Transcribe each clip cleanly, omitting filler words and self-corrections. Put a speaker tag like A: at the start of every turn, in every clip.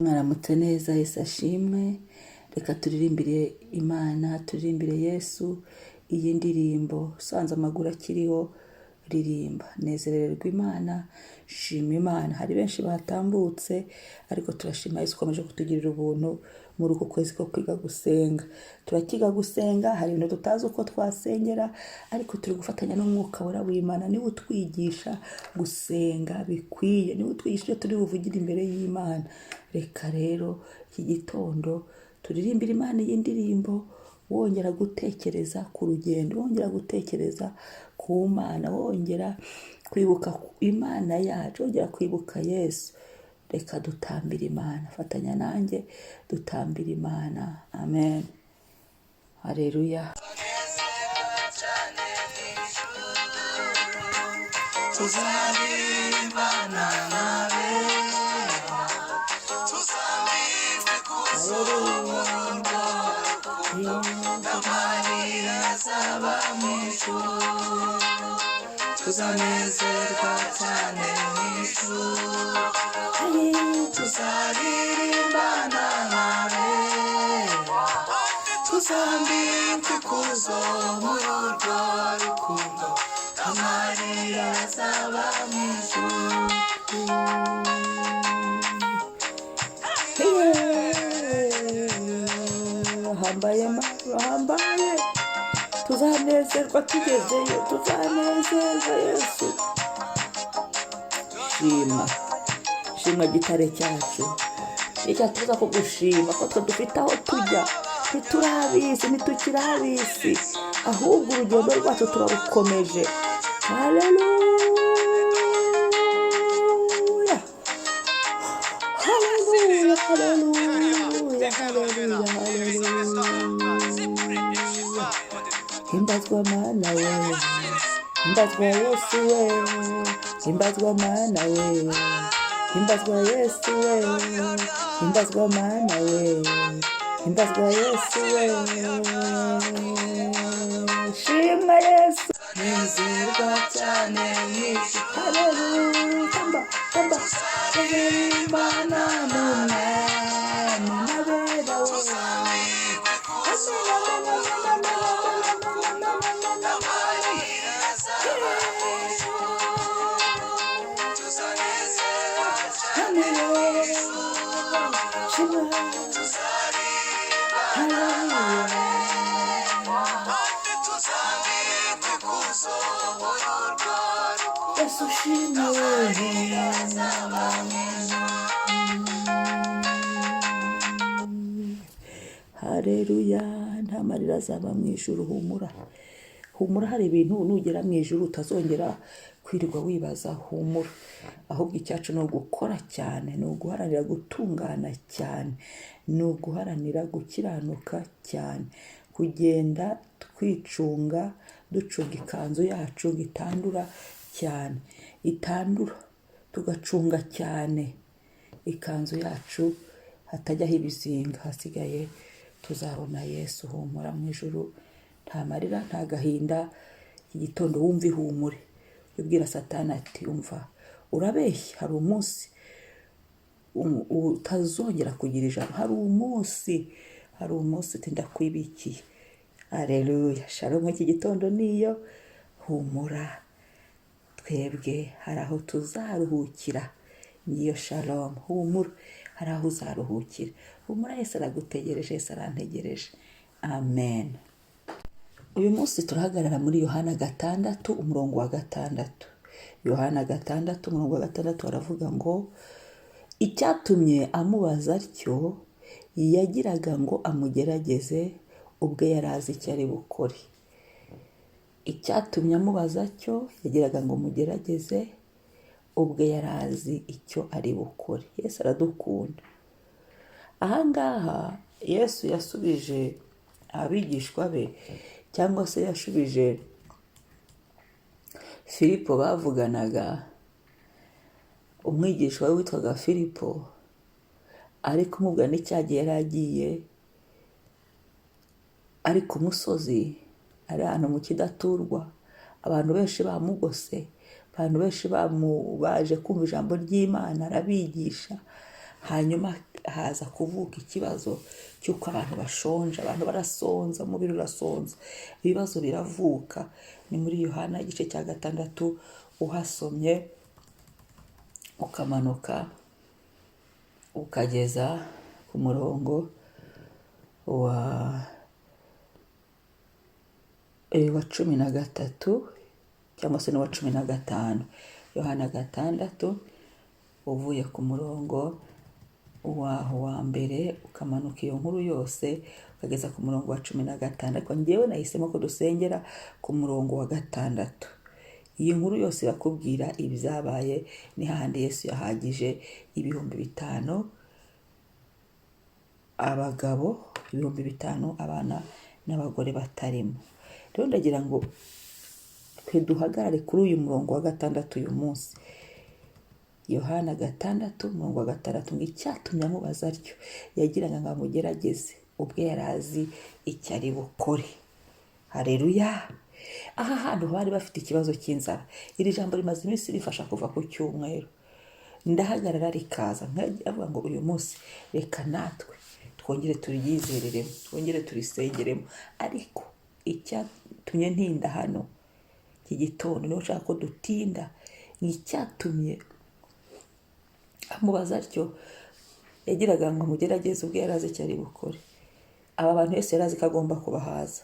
A: Mwaramutse neza, Yesu ashimwe. Reka turirimbire Imana, turirimbire Yesu iyi ndirimbo. Usanze amaguru akiriho, ririmba, nezererwa Imana, shima Imana. Hari benshi batambutse, ariko turashima Yesu ukomeje kutugirira ubuntu muri uku kwezi ko kwiga gusenga. Turakiga gusenga, hari ibintu tutazi uko twasengera, ariko turi gufatanya n'Umwuka Wera w'Imana. Niwe utwigisha gusenga bikwiye, niwe utwigisha ibyo turi buvugire imbere y'Imana. Reka rero iki gitondo turirimbire Imana iyi ndirimbo, wongera gutekereza ku rugendo, wongera gutekereza ku Mana, wongera kwibuka Imana yacu, wongera kwibuka Yesu. Reka dutambire Imana. Fatanya nanjye dutambire Imana. Amen, hareruya.
B: Tuzaririmbana n'abera, tuzambikwa ikuzo muri urwo rukundo, amarira azaba mu ijuru, tuzanezerwa cyane mu ijuru, tuzaririmbana n'abera, tuzambikwa ikuzo muri urwo rukundo, amarira azaba mu ijuru.
A: Hambaye, hambaye, tuzanezerwa tugezeyo, tuzanezerwa Yesu. Shima, shima gitare cyacu, icyatuza kugushima ko twe dufite aho tujya. Ntituri ab'isi, ntitukiri ab'isi, ahubwo urugendo rwacu turarukomeje. Haleluya, haleluya, haleluya, haleluya, haleluya. Himbazwa Mana we, himbazwa Yesu we, himbazwa Mana we, himbazwa Yesu we, himbazwa Mana we, himbazwa Yesu we, shimwa Yesu.
B: Nezerwa cyane mu ijuru.
A: Haleluya, tamba tamba, tuzaririmbana n'Umwami n'abera we.
B: Tuzambikwa ikuzo.
A: Amen, amen, amen, amen, amen, amen, amen, amen.
B: Amarira azaba mu ijuru, tuzanezerwa cyane mu ijuru,
A: Shimwa.
B: Tuzaririmbana
A: Haleluya.
B: Tuzambikwa ikuzo muri urwo rukundo,
A: Yesu ushimwe.
B: Amarira azaba mu ijuru.
A: Hareruya, nta marira azaba mu ijuru. Humura, humura, hari ibintu nugera mu ijuru utazongera kwirirwa wibaza. Humura, ahubwo icyacu ni ugukora cyane, ni uguharanira gutungana cyane, ni uguharanira gukiranuka cyane, kugenda twicunga, ducunga ikanzu yacu ngo itandura cyane, itandura, tugacunga cyane ikanzu yacu hatajyaho ibizinga. Hasigaye tuzabona Yesu. Humura, mu ijuru nta marira, nta gahinda. Iki gitondo wumva ihumure, ubwira Satani ati: "Umva, urabeshya, hari umunsi utazongera kugira ijambo, hari umunsi, hari umunsi uti ndakwibikiye." Aleluya, shalom. Iki gitondo niyo humura, twebwe hari aho tuzaruhukira. Ngiyo shalom. Humura, hari aho uzaruhukira. Humura, Yesu aragutegereje, Yesu arantegereje. Amen. Uyu munsi turahagarara muri Yohana 6, umurongo wa 6. Yohana 6, umurongo wa 6 aravuga ngo: "Icyatumye amubaza atyo, yagiraga ngo amugerageze, ubwe yari azi icyo ari bukore." Icyatumye amubaza atyo, yagiraga ngo mugerageze, ubwe yari azi icyo ari bukore. Yesu aradukunda. Ahangaha Yesu yasubije abigishwa be, cyangwa se yashubije Filipo bavuganaga, umwigishwa we witwaga Filipo, ari kumubwira n'icyagihe yari agiye ari ku musozi, ari ahantu mu kidaturwa, abantu benshi bamugose, abantu benshi baje kumva ijambo ry'Imana, arabigisha. Hanyuma Haza kuvuka ikibazo cy'uko abantu bashonje, abantu barasonza, umubiri urasonza, ibibazo biravuka. Ni muri Yohana igice cya 6, uhasomye ukamanuka ukageza ku murongo wa 13 cyangwa se n'uwa 15. Yohana 6 uvuye ku murongo waho wa mbere ukamanuka iyo nkuru yose ukageza ku murongo wa 15. Ariko njyewe nahisemo ko dusengera ku murongo wa 6. Iyi nkuru yose irakubwira ibyabaye, ni hahandi Yesu yahagije 5000 abagabo, 5000 abana n'abagore batarimo. Rero ndagira ngo twe duhagarare kuri uyu murongo wa 6 uyu munsi. Yohana 6 umurongo wa 6, ngo icyatumye amubaza atyo yagiraga ngo amugerageze, ubwe yari azi icyo ari bukore. Haleluya! Aha hantu bari bafite ikibazo cy'inzara. Iri jambo rimaze iminsi rifasha kuva ku cyumweru, ndahagarara rikaza nkavuga ngo uyu munsi reka natwe twongere turyizereremo, twongere turisengeremo. Ariko icyatumye ntinda hano iki gitondo, niba ushaka ko dutinda, ni icyatumye amubaza atyo yagiraga ngo amugerageze, ubwo yari azi icyo ari bukore. Aba bantu Yesu yari azi ko agomba kubahaza.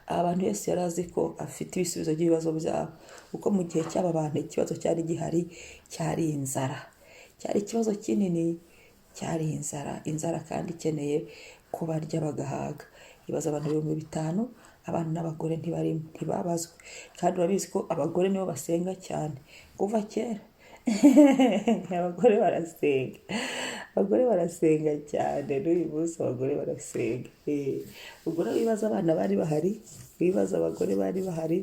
A: Aba bantu Yesu yari azi ko afite ibisubizo by'ibibazo byabo, kuko mu gihe cy'aba bantu ikibazo cyari gihari cyari inzara, cyari ikibazo kinini, cyari inzara. Inzara kandi ikeneye ko barya bagahaga. Ibaza abantu 5000, abana n'abagore ntibarimo, ntibabazwe. Kandi urabizi ko abagore nibo basenga cyane kuva kera. Abagore barasenga, abagore barasenga cyane, n'uyu munsi abagore barasenga. Ubwo rero wibaza abana bari bahari, wibaza abagore bari bahari,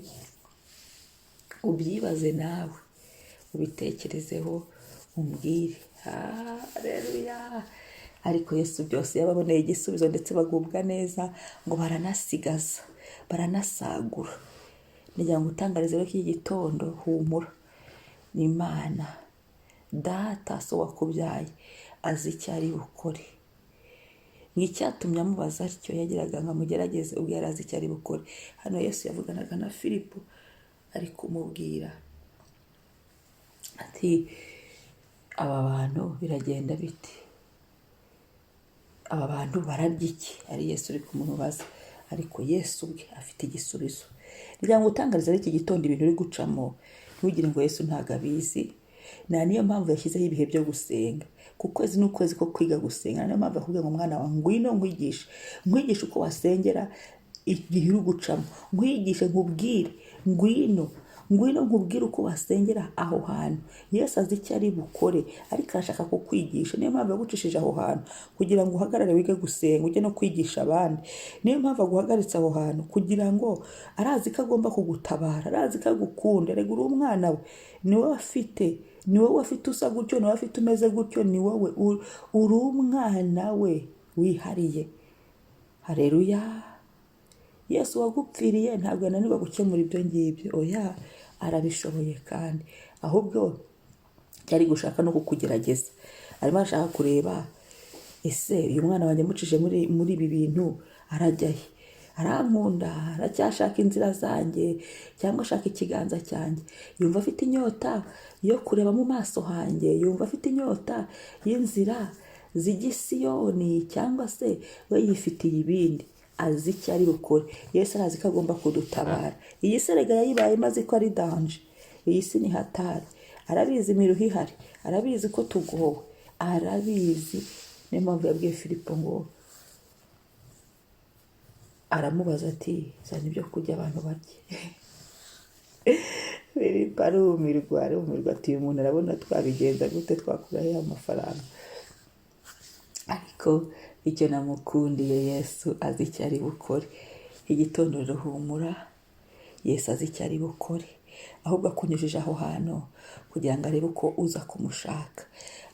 A: ubyibaze nawe, ubitekerezeho, umbwire. Haleluya! Ariko Yesu byose yababoneye igisubizo, ndetse bagubwa neza, ngo baranasigaza, baranasagura. Ndagira ngo utangarize rero ko iki gitondo, humura, ni Imana Data so wakubyaye azi icyo ari bukore. Ni icyatumye amubaza atyo yagiraga ngo amugerageze, ubwo yari azi icyo ari bukore. Hano Yesu yavuganaga na Filipo ari kumubwira ati aba bantu biragenda bite? Aba bantu bararya iki? Ari Yesu uri kumubaza, ariko Yesu ubwe afite igisubizo. Ngira ngo utangarize iki gitondo ibintu uri gucamo, ntugire ngo Yesu ntabwo abizi. Nta niyo mpamvu yashyizeho ibihe byo gusenga. Ku kwezi n'ukwezi ko kwiga gusenga. Niyo mpamvu akubwira ngo mwana wawe ngwino nkwigishe, nkwigishe uko wasengera igihe uri gucamo, nkwigishe, nkubwire, ngwino, ngwino nkubwire uko wasengera aho hantu. Yesu azi icyo ari bukore, ariko arashaka kukwigisha. Niyo mpamvu yagucishije aho hantu kugira ngo uhagarare wige gusenga, ujye no kwigisha abandi. Niyo mpamvu aguhagaritse aho hantu kugira ngo arazi ko agomba kugutabara, arazi ko agukunda. Erega uri umwana we, ni wowe afite, ni wowe afite usa gutyo, ni wowe afite umeze gutyo, ni wowe uri umwana we wihariye. Haleluya! Yesu wagupfiriye ntabwo yananirwa gukemura ibyo ngibyo, oya, arabishoboye. Kandi ahubwo yari gushaka no kukugerageza, arimo arashaka kureba ese uyu mwana wanjye amucishije muri ibi bintu arajya he? Arankunda, aracyashaka inzira zanjye cyangwa ashaka ikiganza cyanjye? Yumva afite inyota yo kureba mu maso hanjye, yumva afite inyota y'inzira zijya i Siyoni, cyangwa se we yifitiye ibindi, azi icyo ari bukore. Yesu arazi ko agomba kudutabara. Iyi si erega yayibayemo azi ko ari danger, iyi si ni hatari, arabizi imiruho ihari, arabizi ko tugowe, arabizi. Niyo mpamvu yabwiye Filipo ngo, aramubaza ati zana ibyo kurya abantu barye. Filipo arumirwa, arumirwa ati uyu muntu arabona twabigenza gute, twakura he amafaranga? Ariko icyo namukundiye, Yesu azi icyo ari bukore. Igitondo rero humura, Yesu azi icyo ari bukore, ahubwo akunyujije aho hantu kugira ngo arebe uko uza kumushaka.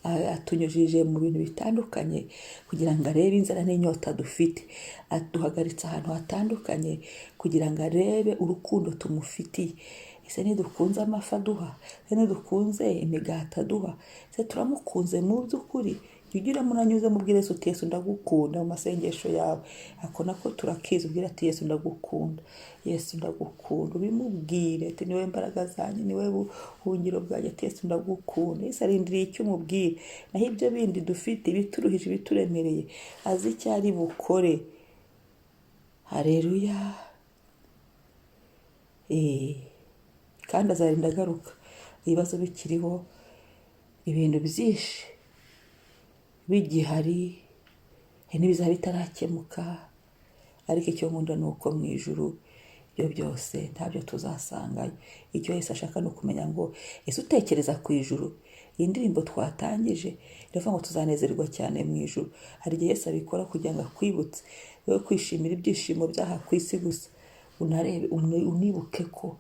A: Atunyujije mu bintu bitandukanye kugira ngo arebe inzara n'inyota dufite. Aduhagaritse ahantu hatandukanye kugira ngo arebe urukundo tumufitiye. Ese ntidukunze amafi aduha? Ese ntidukunze imigati aduha? Ese turamukunze mu by'ukuri Jya ugiramo unanyuze mubwire Yesu uti: "Yesu, ndagukunda," mu masengesho yawe. Ako nako turakizi. Ubwira ati: "Yesu, ndagukunda, Yesu, ndagukunda." Ubimubwire ati: "Niwe mbaraga zanjye, niwe buhungiro bwanjye." Ati: "Yesu, ndagukunda." Yesu arindiriye icyo umubwira. Naho ibyo bindi dufite, ibituruhije, ibituremereye, azi icyo ari bukore. Hareruya! Kandi azarinda agaruka ibibazo bikiriho, ibintu byinshi bigihari, hari n'ibizaba bitarakemuka. Ariko icyo nkunda ni uko mu ijuru ibyo byose ntabyo tuzasangayo. Icyo Yesu ashaka ni ukumenya ngo: ese utekereza ku ijuru? Iyi ndirimbo twatangije iravuga ngo tuzanezerwa cyane mu ijuru. Hari igihe Yesu abikora kugira ngo akwibutse wowe kwishimira ibyishimo by'aha ku isi gusa, unarebe unibuke ko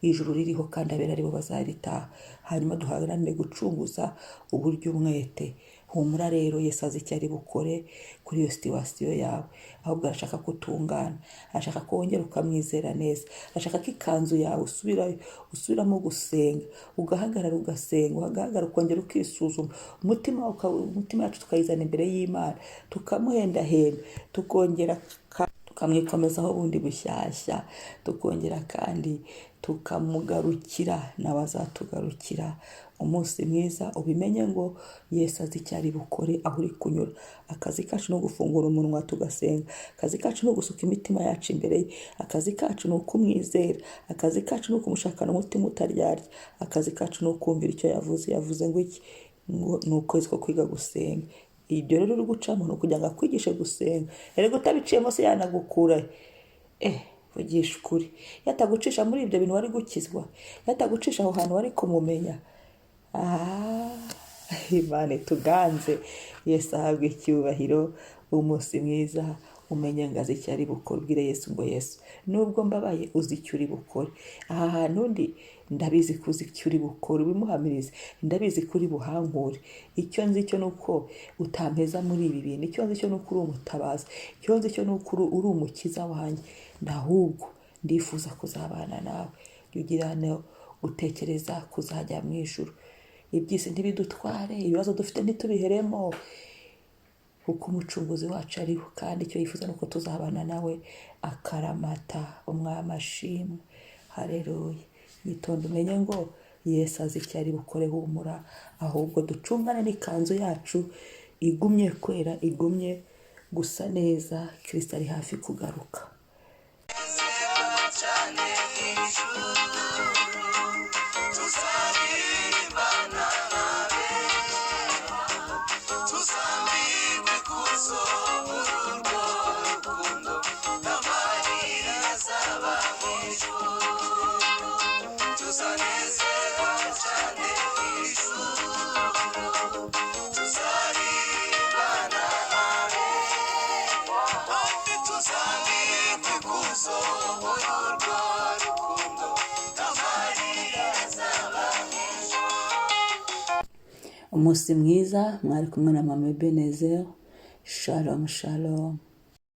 A: ijuru ririho kandi abera aribo bazaritaha. Hanyuma duharanire gucunguza uburyo umwete. Humura rero, Yesu azi icyo ari bukore kuri iyo situation yawe. Ahubwo arashaka ko utungana, arashaka ko wongera ukamwizera neza, arashaka ko ikanzu yawe usubirayo, usubiramo gusenga, ugahagarara ugasenga, ugahagarara ukongera ukisuzuma umutima, umutima yacu tukayizana imbere y'Imana, tukamuhendahenda, tukongera tukamwikomezaho bundi bushyashya, tukongera kandi tukamugarukira, nawe azatugarukira. Umunsi mwiza. Ubimenye ngo Yesu azi icyo ari bukore aho uri kunyura. Akazi kacu ni ugufungura umunwa tugasenga, akazi kacu ni ugusuka imitima yacu imbere ye, akazi kacu ni ukumwizera, akazi kacu ni ukumushakana umutima utaryarya, akazi kacu ni ukumvira icyo yavuze. Yavuze ngo iki? Ngo ni ukwezi ko kwiga gusenga. Ibyo rero uri gucamo ni ukugira ngo akwigishe gusenga. Erega utabiciyemo se yanagukura? Vugisha ukuri, yatagucisha muri ibyo bintu wari gukizwa? Yatagucisha aho hantu wari kumumenya? Imana ituganze, Yesu ahabwe icyubahiro. Umunsi mwiza. Umenye ngo azi icyo ari bukore. Ubwire Yesu ngo: "Yesu, nubwo mbabaye, uzi icyo uri bukore aha hantu ndi. Ndabizi ko uzi icyo uri bukore." Ubimuhamirize: "Ndabizi ko uri buhankure. Icyo nzi cyo ni uko utampeza muri ibi bintu. Icyo nzi cyo ni uko uri umutabazi. Icyo nzi cyo ni uko uri umukiza wanjye. Ahubwo ndifuza kuzabana nawe." Jya ugira utekereza kuzajya mu ijuru. Iby'isi ntibidutware, ibibazo dufite ntitubiheremo, kuko Umucunguzi wacu ariho, kandi icyo yifuza ni uko tuzabana nawe akaramata. Umwami ashimwe, hareruya! Yitonde, umenye ngo Yesu azi icyo ari bukore. Humura, ahubwo ducungane n'ikanzu yacu igumye kwera, igumye gusa neza. Kirisito ari hafi kugaruka.
B: Cyane ijuru tuzaririmbana n'abera, tuzambikwe ikuzo muri urwo rukundo, n'amarira azaba mu ijuru. Tuzanezerwa cyane ijuru tuzaririmbana n'abera, kandi tuzambikwe ikuzo muri urwo rukundo, n'amarira azaba mu ijuru.
A: Umunsi mwiza. Mwari kumwe na Mama Ebenezer. Shalom, shalom.